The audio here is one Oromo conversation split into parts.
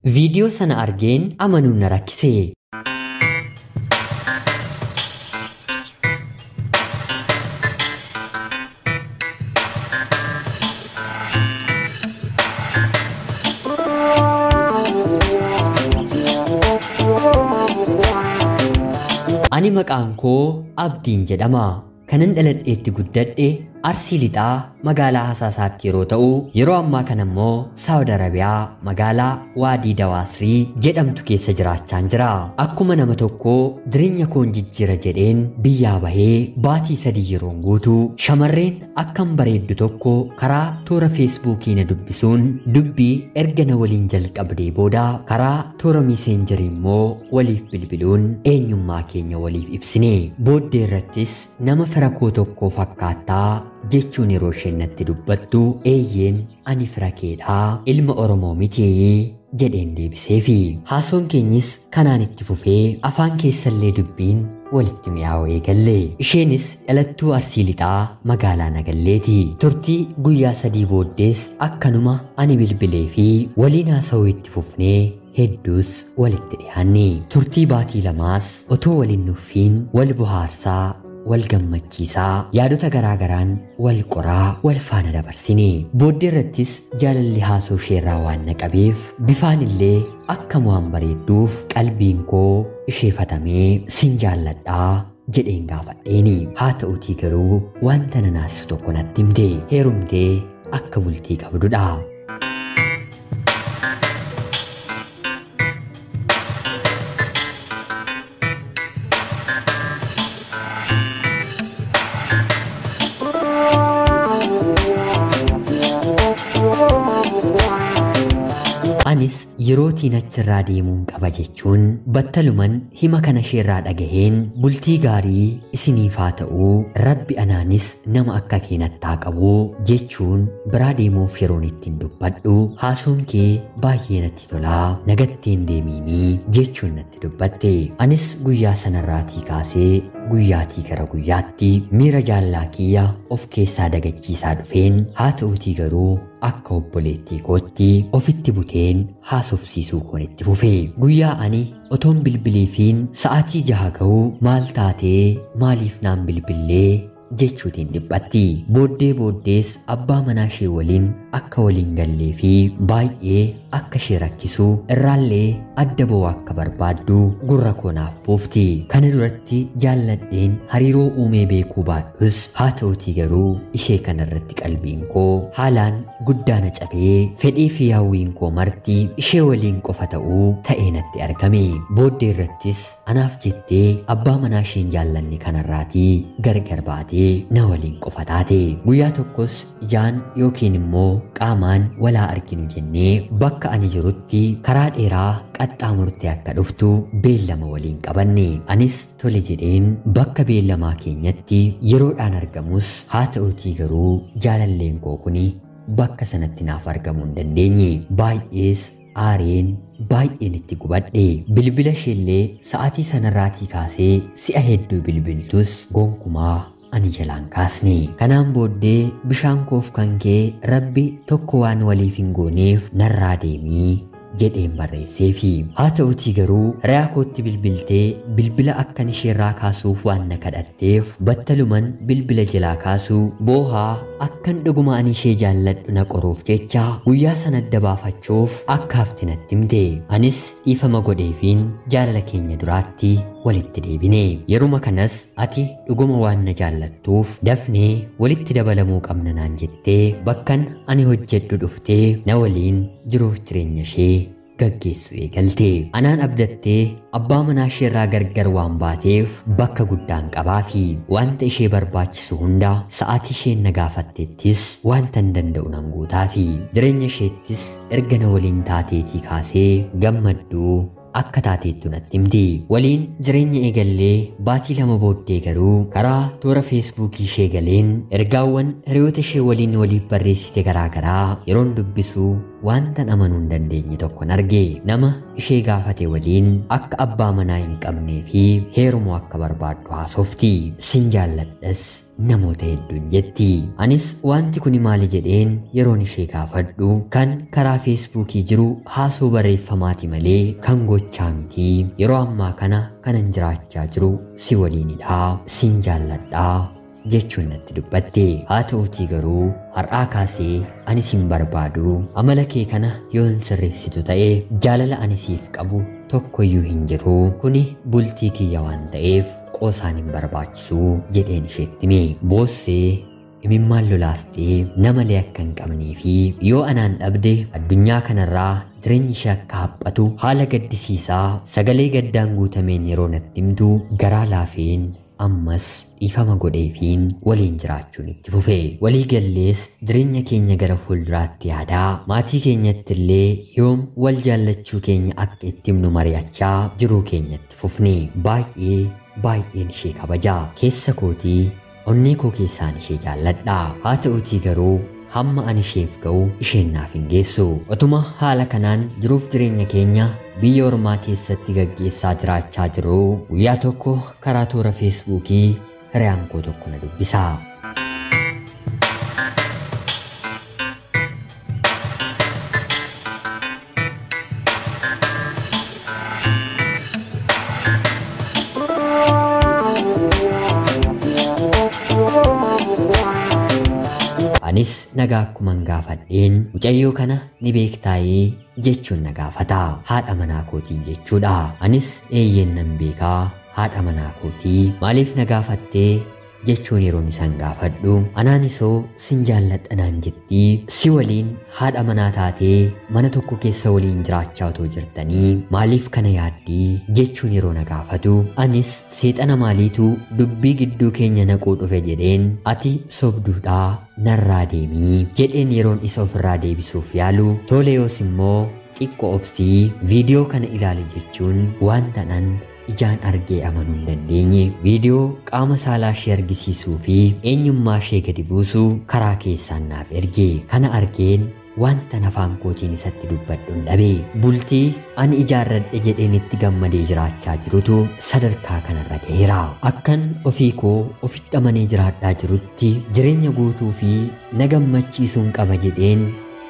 Viidiyoo sana argeen amanuun na rakkise. Ani maqaan koo Abdiin jedhama. Kanan dhaladheetti guddadhe Arsii Lixaa magaalaa Hasaasaatti yeroo ta'u, yeroo ammaa kana immoo Saawud Arabiyaa magaalaa Waadii Dawaasrii jedhamtu keessa jiraachaan jira. Akkuma nama tokkoo jireenya koon jijjiira jedheen biyyaa bahee baatii 3 yeroon guutu shamarreen akkam bareeddu tokko karaa toora Feesbuukii na dubbisuun dubbii erga na waliin jalqabdee booda karaa toora miiseenjarii immoo waliif bilbiluun eenyummaa keenya waliif ibsine. Booddee irrattis nama fira koo tokko fakkaattaa jechuun yeroo isheen natti dubbattu, eeyyeen ani fira keedhaa, ilma Oromoo miti jedheen deebiseefi. Haasoon keenyis kanaan itti fufee afaan keessallee dubbiin walitti mi'aawuu eegalle. Isheenis dhalattuu Arsii Lixaa magaalaa Nagalleeti. Turtii guyyaa 3 booddees akkanuma ani bilbilee fi waliin haasawuu itti fufnee hedduus walitti dhiyaanne. Turtii baatii 2s otoo waliin nuffiin wal bohaarsaa, wal gammachiisaa, yaadota garaagaraan wal qoraa, wal faana dabarsine. Booddee irrattis jaalalli haasoo isheerraa waan na qabeef bifaan illee akkam waan bareedduuf qalbiin koo isheefatamee sin jaalladhaa jedheen gaafadheeni. Haa ta'utii garuu wanta na naasisu tokko natti himte. Heerumtee akka bultii qabdudha. Anis yerootiin achirraa deemuun qaba jechuun battaluman hima kana isheerraa dhagaheen bultii gaarii isiniif haa ta'uu, rabbi anaanis nama akka kee nattaa qabu jechuun biraa deemuuf yeroon ittiin dubbadhu haasoon kee baay'ee natti tolaa, nagatteen deemiinii jechuun natti dubbatte. Anis guyyaa sanarraatii kaasee guyyaatii gara guyyaatti miira jaalalaa kiyya of keessaa dagachiisaa dhufeen, haa ta'uutii garuu akka obboleettii kootti ofitti buteen haasofsiisuu koon itti fufe. Guyyaa ani otoon bilbileefiin sa'aatii 6 ga'uu maal taatee maaliif naan bilbillee jechuutiin dhiphatti. Booddee booddees abbaa manaa ishee waliin akka waliin gallee fi baay'ee akka ishee rakkisu irraallee adda ba'uu akka barbaaddu gurra koonaaf buufti. Kana duratti jaalladheen hariiroo uumee beekuu baadhus haa ta'utii garuu ishee kanarratti qalbiin koo haalaan guddaa na cabee fedhii fi hawwiin koo marti ishee waliin qofa ta'uu ta'ee natti argame. Booddee irrattis anaaf jettee abbaa manaa isheen jaallanne kanarraatii gargar baatee na waliin qofa taate. Guyyaa tokkos ijaan yookiin immoo qaamaan walaa arginu jennee bakka ani jirutti karaa dheeraa qaxxaamurtee akka dhuftu beellama waliin qabanne. Anis tole jedheen bakka beellamaa keenyatti yeroodhaan argamus haa ta'utii garuu jaalalleen koo kuni bakka sanatti naaf argamuu hin dandeenye. Baay'ees aareen baay'een itti gubadhe. Bilbila isheellee sa'aatii sanarraatii kaasee si'a hedduu bilbiltus gonkumaa ani jalaan kaasne. Kanaan booddee bishaan koof kan kee rabbi tokko waan waliif hin gooneef narraa deemii jedheen barreesseefi. Haa ta'utii garuu re'aa kootti bilbiltee bilbila akkan isheerraa kaasuuf waan na kadhatteef battaluman bilbila jalaa kaasuu boohaa akkan dhuguma ani ishee jaalladhu na qoruuf jecha guyyaa sana adda baafachuuf akka hafti natti himte. Anis dhiifama godheefiin jaalala keenya duraatti walitti deebine. Yeruma kanas ati dhuguma waan na jaallattuuf dafnee walitti dabalamuu qabna naan jettee bakkan ani hojjedhu dhuftee na waliin jiruuf jireenya ishee gaggeessu eegalte. Anaan abdattee abbaa manaa isheerraa gargar waan baateef bakka guddaan qabaafi wanta ishee barbaachisu hunda sa'aatii isheen na gaafattettis wanta hin danda'u nan guutaafi. Jireenya isheettis erga na waliin taateetii kaasee gammadduu akka taateettu natti himti. Waliin jireenya eegallee baatii 2 booddee garuu karaa toora Feesbuukii ishee galeen ergaawwan hiriyoota ishee waliin waliif barreessite garaagaraa yeroon dubbisu wanta amanuu hin dandeenye tokkon arge. Nama ishee gaafate waliin akka abbaa manaa hin qabnee fi heerumuu akka barbaaddu haasofti. Sin jaalladhas namoota hedduun jetti. Anis wanti kun maali jedheen yeroon ishee gaafadhu kan karaa feesbuukii jiru haasoo barreeffamaati malee kan gochaa miti. Yeroo ammaa kana kanan jiraachaa jiru si waliinidha, sin jaalladha jechuun natti dubbatte. Haa ta'uutii garuu har'aa kaasee ani sin barbaadu, amala kee kana yoo hin sirreessitu ta'e jaalala ani siif qabu tokkoyyuu hin jiru, kuni bultii kiyya waan ta'eef qoosaan hin barbaachisu jedheen isheetti hime. Boossee imimmaan lolaastee namalee akka hin qabnee fi yoo anaan dhabde addunyaa kanarraa jireenyi ishee akka haphatu haala gaddisiisaa sagalee gaddaan guutameen yeroo natti himtu garaa laafeen ammas dhiifama godheefiin waliin jiraachuun itti fufe. Walii gallees jireenya keenya gara fuulduraatti yaadaa maatii keenyatti illee yoom wal jaallachuu keenya akka itti himnu mari'achaa jiruu keenyatti fufne. Baay'ee baay'een ishee kabajaa, keessa kootii onnee koo keessaan ishee jaalladha. Haa ta'uutii garuu hamma ani isheef ga'u isheen naaf hin geessu. Otuma haala kanaan jiruuf jireenya keenya biyya ormaa keessatti gaggeessaa jiraachaa jiru guyyaa tokko karaa toora feesbuukii hiriyaan koo tokko na dubbisa. Anis nagaa akkuman gaafadheen mucayyoo kana ni beektaayee jechuun na gaafata. Haadha manaa kootiin jechuudha. Anis eeyyeen nan beekaa haadha manaa kootii, maaliif na gaafattee jechuun yeroon isaan gaafadhu anaanisoo sin jaalladha naan jetti. Si waliin haadha manaa taatee mana tokko keessa waliin jiraachaa otoo jirtanii maaliif kana yaaddii jechuun yeroo na gaafatu anis seexana maaliitu dubbii gidduu keenya naquu dhufe jedheen ati sobduudhaa narraa deemii jedheen yeroon isa ofirraa deebisuuf yaalu tole yoos immoo xiqqoo obsii viidiyoo kana ilaali jechuun wanta nan ijaan argee amanuu hin dandeenye. Viidiyoo qaama saalaa ishee argisiisuu fi eenyummaa ishee gadi buusu karaa keessaan naaf erge. Kana argeen wanta afaan kootiin isatti dubbadhu hin dhabe. Bultii ani ijaarradhe jedheen itti gammadee jiraachaa jirutu sadarkaa kanarra gaheera. Akkan ofii koo ofitti amanee jiraadhaa jirutti jireenya guutuu fi na gammachiisuun qaba jedheen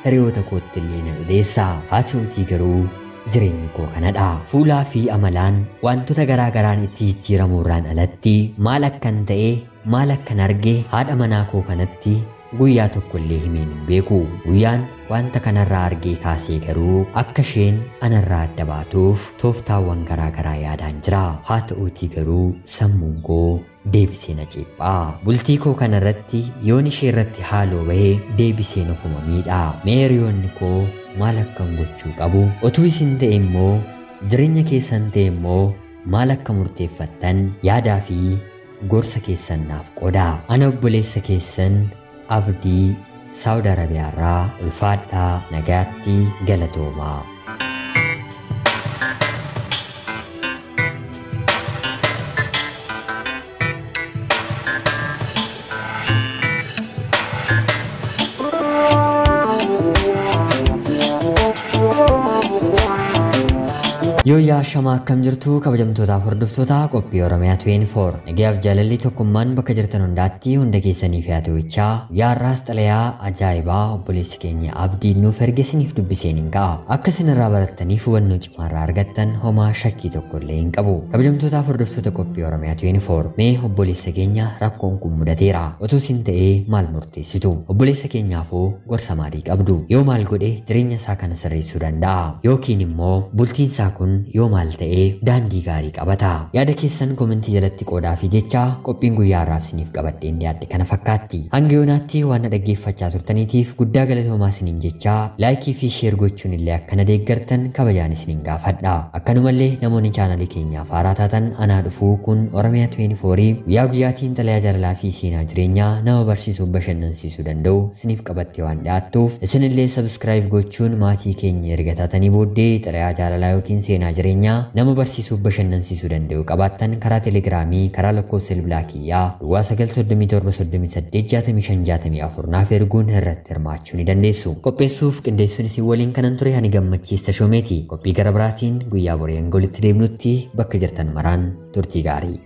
hiriyoota kootti illee na odeessa. Haa ta'uutii garuu jireenyi koo kanadha. Fuulaa fi amalaan wantoota garaa garaan itti jijjiiramuurraan alatti maal akkan ta'e maal akkan arge haadha manaa koo kanatti guyyaa tokko illee himeen hin beeku. Guyyaan wanta kanarraa argee kaasee garuu akka isheen anarraa adda baatuuf tooftaawwan garaa garaa yaadaan jira. Haa ta'uutii garuu sammuun koo deebisee na ceephaa. Bultii koo kanarratti yoon ishee irratti haaloo bahee deebiseen ofuma miidha. Mee hiriyoonni koo maal akkan gochuu qabu? Otuu isin ta'e immoo jireenya keessan ta'e immoo maal akka murteeffattan yaadaa fi gorsa keessan naaf qoodaa. Ana obboleessa keessan Abdii Saawud Arabiyaarraa ulfaadhaa, nagaatti, galatoomaa. Yoo yaashamaa akkam jirtu kabajamtootaaf hordoftoota qophii Oromiyaa 24 nagayaaf jaalalli tokkummaan bakka jirtan hundaatti hunda keessaniif haa ta'u jechaa yaarraas xalayaa ajaa'ibaa obboleessi keenya Abdiin nuuf erge isiniif dubbiseen hin ga'a. Akka isinirraa barattaniif hubannoo cimaarraa argattan homaa shakkii tokko illee hin qabu. Kabajamtootaaf hordoftoota qophii Oromiyaa 24 mee obboleessa keenya rakkoon kun mudateera. Otuu isin ta'ee maal murteessitu? Obboleessa keenyaafoo gorsa maalii qabdu? Yoo maal godhe jireenya isaa kana sirreessuu danda'a? Yookiin immoo bultiin isaa kun yoo maal ta'ee daandii gaarii qabata? Yaada keessan komentii jalatti qoodaa fi jecha qophiin guyyaa har'aaf isiniif qabadheen dhiyaadhe kana fakkaatti. Hanga yoonaatti waan na dhaggeeffachaa turtaniitiif guddaa galatoomaa isiniin jecha laayikii fi sheer gochuun illee akkana deeggartan kabajaan isiniin gaafadha. Akkanumallee namoonni chaanalii keenyaaf haaraa taatan anaa dhufuu kun Oromiyaa 24 guyyaa guyyaatiin xalayaa jaalalaa fi seenaa jireenyaa nama barsiisuuf bashannansiisuu danda'u isiniif qabattee waan dhiyaattuuf isinillee sabskiraayib gochuun maatii keenya erga taatanii booddee xalayaa jaalalaa yookiin seenaa jireenyaa nama barsiisuuf bashannansiisuu danda'u qabaattan karaa telegiraamii karaa lakkoofsa bilbilaa kiyyaa duwwaa 937 38 65 64 naaf erguun irratti hirmaachuu ni dandeessu. Qopheessuuf qindeessuun isin waliin kanan ture ani Gammachiis Tashoomeeti. Qophii gara biraatiin guyyaa borii hanga walitti deebinutti bakka jirtan maraan turtii gaarii.